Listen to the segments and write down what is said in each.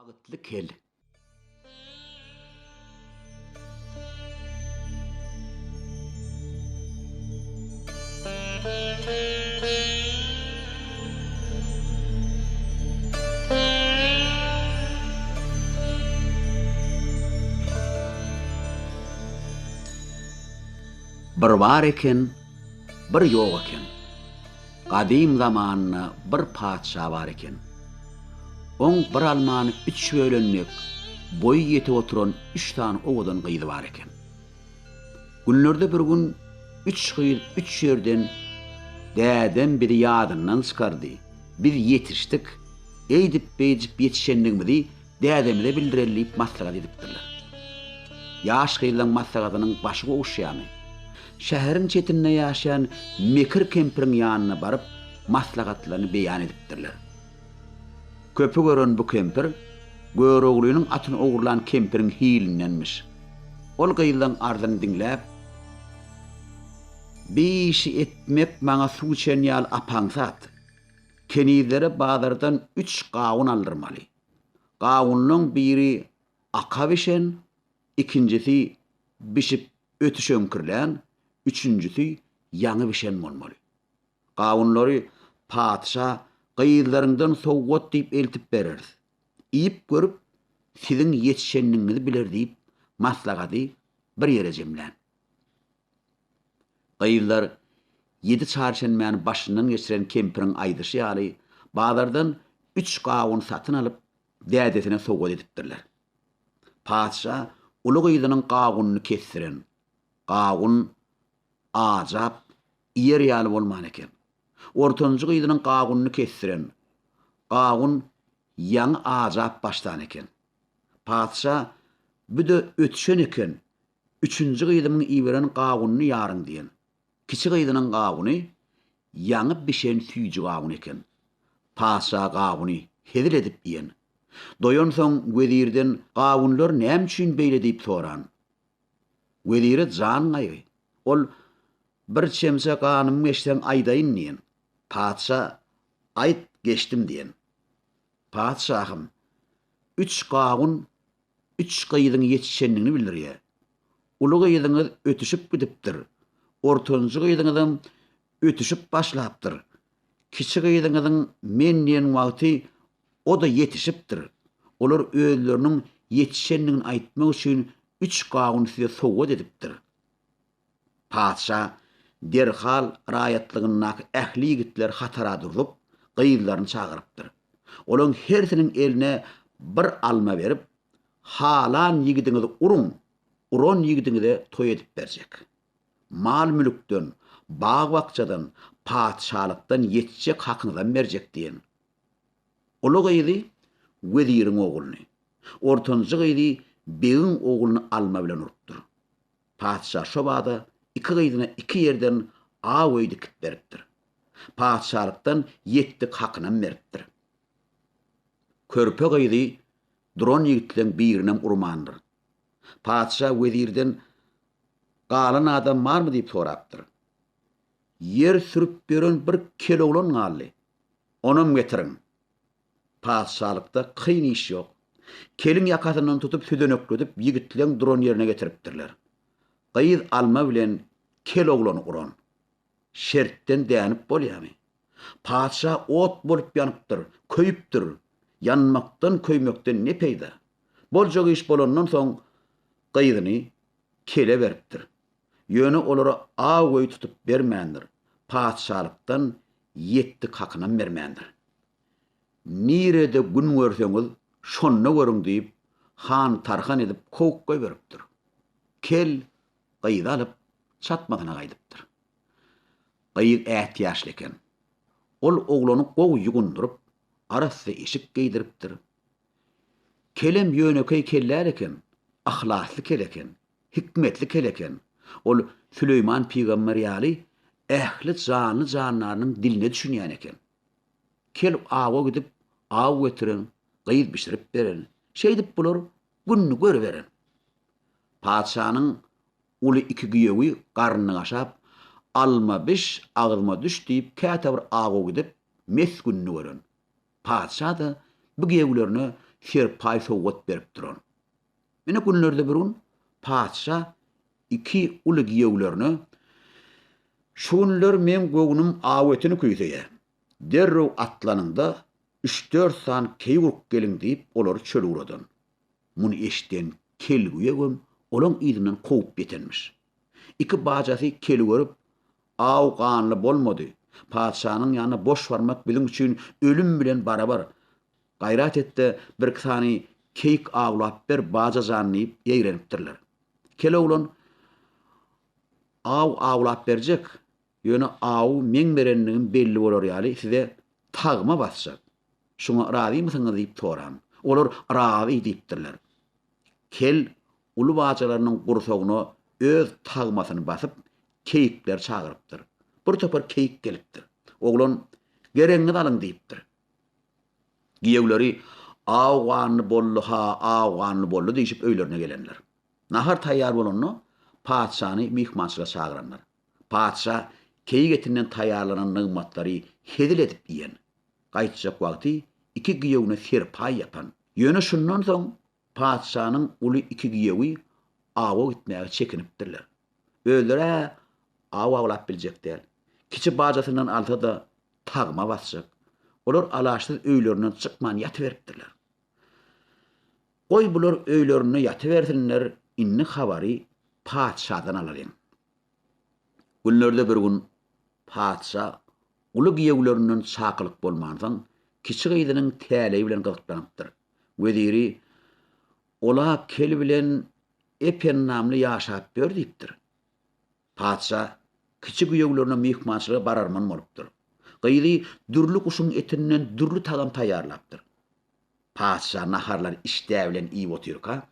Bagytly kel. Bir bar eken, bir ýok eken. Gadym zamanda bir patyşa bar eken. Oň bir almany üç bölen dek boýy ýetip oturan üç sany owadan gyzy bar eken. Günlerde bir gün üç gyz üç ýerden Dädem bizi ýadyndan çykardy, biz ýetişdik, eýdip-beýdip ýetişendigimizi dädemize bildireli diýip maslahat edipdirler. Ýaş gyzlaň maslahatynyň başy gowuşýarmy? Şäheriň çetinde ýaşaýan mekir kempiriň ýanyna baryp, maslahatlaryny beýan edipdirler. Köpi gören bu kempir Göroglynyň atyny ogurlan kempiriň hilindenmiş. Ol gyzlaň arzyny diňläp, Bi işi etmek maňa suw içen ýaly ap-aňsat. Kenizlere bazardan üç gawun aldyrmaly. Gawunlaň biri aka bişen, ikinjisi bişip ötüşeňkirlän, üçünjisi ýaňy bişen bolmaly. Gawunlary patyşa gyzlaryňdan sowgat diýip eltip bereris. Iýip görüp, siziň ýetişenligiňizi biler diýip, maslahaty bir ýere jemlän. Gyzlar ýedi çarşenbäni başyndan geçiren kempiriň aýdyşy ýaly, bazardan üç gawun satyn alyp, dädesine sowgat edipdirler. Patyşa uly gyzynyň gawunyny kesdiren. Gawun ajap, iýer ýaly bolman eken. Ortanjy gyzynyň gawunyny kesdiren. Gawun ýaňy ajap başlan eken. Patyşa, Bu-da ötüşen eken, üçünji gyzymyň iberen gawunyny ýaryň diýen. Kiçi gyzynyň gawuny ýaňy bişen süýji gawun eken. Patyşa gawuny hezil edip iýen. Doýansoň wezirden gawunlar näme üçin beýle diýip soran. Wezire jan gaýgy. Ol, Bir çemçe ganym geçseň aýdaýyn diýen. Patyşa, Aýt, geçdim diýen. Patyşahym, üç gawun üç gyzyň ýetişendigini bildirýär. Uly gyzyňyz ötüşip gidipdir. Ortanjy gyzyňyzam ötüşip başlapdyr. Kiçi gyzyňyzyň men diýen wagty o-da ýetişipdir. Olar özleriniň ýetişendigini aýtmak üçin üç gawun size sowgat edipdir. Patyşa derhal raýatlygyndaky ähli ýigitleri hatara durzup, gyzlaryny çagyrypdyr. Olaryň hersiniň eline bir alma berip, Halan ýigidiňizi uruň, uran ýigidiňize toý edip berjek. Mal-mülkden, bag-bakjadan, patyşalykdan ýetjek hakyňyzam berjek diýen. Uly gyzy weziriň ogluny, ortanjy gyzy begiň ogluny alma bilen urupdyr. Patyşa şo bada iki gyzyna iki ýerden aw öý dikip beripdir. Patyşalykdan ýetdik hakynam beripdir. Körpe gyzy duran ýigitleň birinem urmandyr. Patyşa wezirden Galan adam barmy diýip sorapdyr. Ýer sürüp ýören bir kel oglan galdy. Onam getiriň. Patyşalykda kyn iş ýok. Keliň ýakasyndan tutup südenekledip ýigitleň duran ýerine getiripdirler. Gyz alma bilen kel oglany uran. Şertden dänip bolýamy? Patyşa ot bolup ýanypdyr, köýüpdir. Ýanmakdan, köýmekden ne peýda? Boljak iş bolandan soň gyzyny kele beripdir. Ýöne olara aw öý tutup bermändir, patyşalykdan ýetdik hakynam bermändir. Nirede gün görseňiz, şonda görüň diýip, han tarhan edip kowup goýberipdir. Kel gyzy alyp, çatmasyna gaýdypdyr. Gyz ätiýaçly eken. Ol oglany gowy ýuwundyryp, arassa eşik geýdiripdir. Kelem ýönekeý kel däl eken, yhlasly kel eken, hikmetli kel eken. Ol Süleýman pygamber ýaly ähli janly-jandarynyň diline düşünýän eken. Kel awa gidip, aw getiren, gyz bişirip beren. Şeýdip bular gününi görüberen. Patyşanyň uly iki giýewi garnyny gaşap, Alma biş, agzyma düş diýip käte bir awa gidip, mes gününi gören. Patyşa-da bu giýewlerine. serpaý-sowgat berip duran. Ine günlerde bir gün patyşa iki uly giýewlerine, Şu günler meň göwnüm aw etini küýseýär. Derrew atlanyňda üç-dört sany keýik urup geliň diýip, olary çöle ugradan. Muny eşiden kel güýegem olaň yzyndan kowup ýetenmiş. Iki bajasy keli görüp, Aw ganly bolmady. Patyşanyň ýanyna boş barmak biziň üçin ölüm bilen barabar. Gaýrat et-de, birki sany keýik awlap ber, baja jan diýip, ýigrenipdirler. Kel oglan, Aw awlap berjek, ýöne awy meň berenligim belli bolar ýaly size tagma basjak. Şuňa razymysyňyz diýip soran. Olar razy diýipdirler. Kel uly bajalarynyň gursagyna öz tagmasyny basyp, keýikleri çagyrypdyr. Bir topar keýik gelipdir. Oglan, Geregiňizi alyň diýipdir. Giýewleri aw ganly boldy-ha, aw ganly boldy diýşip öýlerine gelenler. Nahar taýýar bolanda, patyşany myhmançylyga çagyranlar. Patyşa keýik etinden taýýarlanan nygmatlary hezil edip iýen. Gaýtjak wagty iki giýewine serpaý ýapan. Ýöne şundan soň patyşanyň uly iki giýewi awa gitmäge çekinipdirler. Özleri-ä aw awlap biljek däl. Kiçi bajasyndan alsa-da, tagma basjak. Olar alaçsyz öýlerinden çykman ýatyberipdirler. Goý bular öýlerinde ýatybersinler, indi habary patyşadan alalyň. Günlerde bir gün patyşa uly giýewlerinden çakylyk bolmansoň, kiçi gyzynyň täleýi bilen gyzyklanypdyr. Weziri, Ol-a kel bilen ep-ennamly ýaşap ýör diýipdir. Patyşa kiçi giýewlerine myhmançylyga bararman bolupdyr. Gyzy dürli guşuň etinden dürli tagam taýýarlapdyr. Patyşa naharlary işdä bilen iýip otyrka,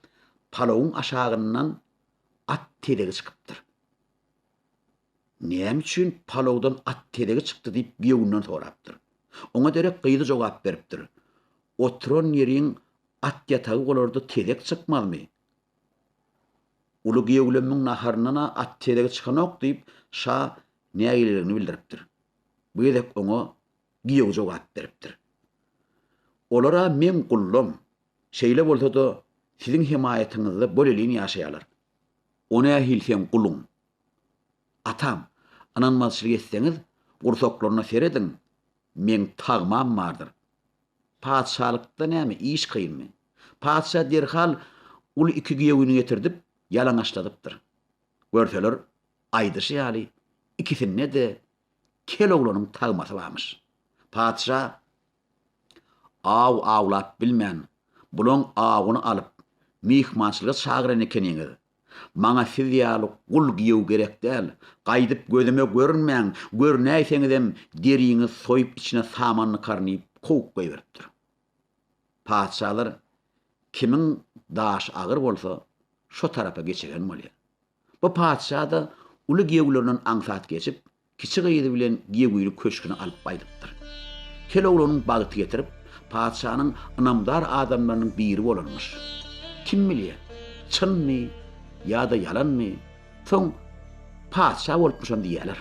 palawyň aşagyndan at tezegi çykypdyr. Näme üçin palawdan at tezegi çykdy diýip giýewinden sorapdyr. Oňa derek gyzy jogap beripdir. Oturan ýeriň at ýatagy bolarda tezek çykmazmy? Uly giýewlemmiň naharyndan-a at tezegi çykanok diýip, şa nägileligini bildiripdir. Bu gezek oňa giýew jogap beripdir. Olar-a meň gullam. Şeýle bolsa-da, siziň hemaýatyňyzda bolelin ýaşaýarlar. O nähili seň guluň? Atam, ynanmazçylyk etseňiz, gursaklaryna serediň, meň tagmam bardyr. Patyşalykda näme, iş kynmy? Patyşa derhal uly iki giýewini getirdip, ýalaňaçladypdyr. Görseler, aýdyşy ýaly, ikisinde-de kel oglanyň tagmasy barmyş. Patyşa aw awlap bilmän, bulaň awuny alyp, myhmançylyga çagyran ekeniňiz. Maňa siz ýaly gul giýew gerek däl. Gaýdyp gözüme görünmäň, görünäýseňizem deriňizi soýup içine saman dykaryn diýip kowup goýberipdir. Patyşalar kimiň daşy agyr bolsa, şo tarapa geçegen bolýar. Bu patyşa-da uly giýewlerinden aňsat geçip, kiçi gyzy bilen giýewini köşgüne alyp gaýdypdyr. Kel oglanyň bagty getirip, patyşanyň ynamdar adamlarynyň biri bolanmyş. Kim bilýär, çynmy ýa-da ýalanmy, soň patyşa bolupmyşam diýýärler.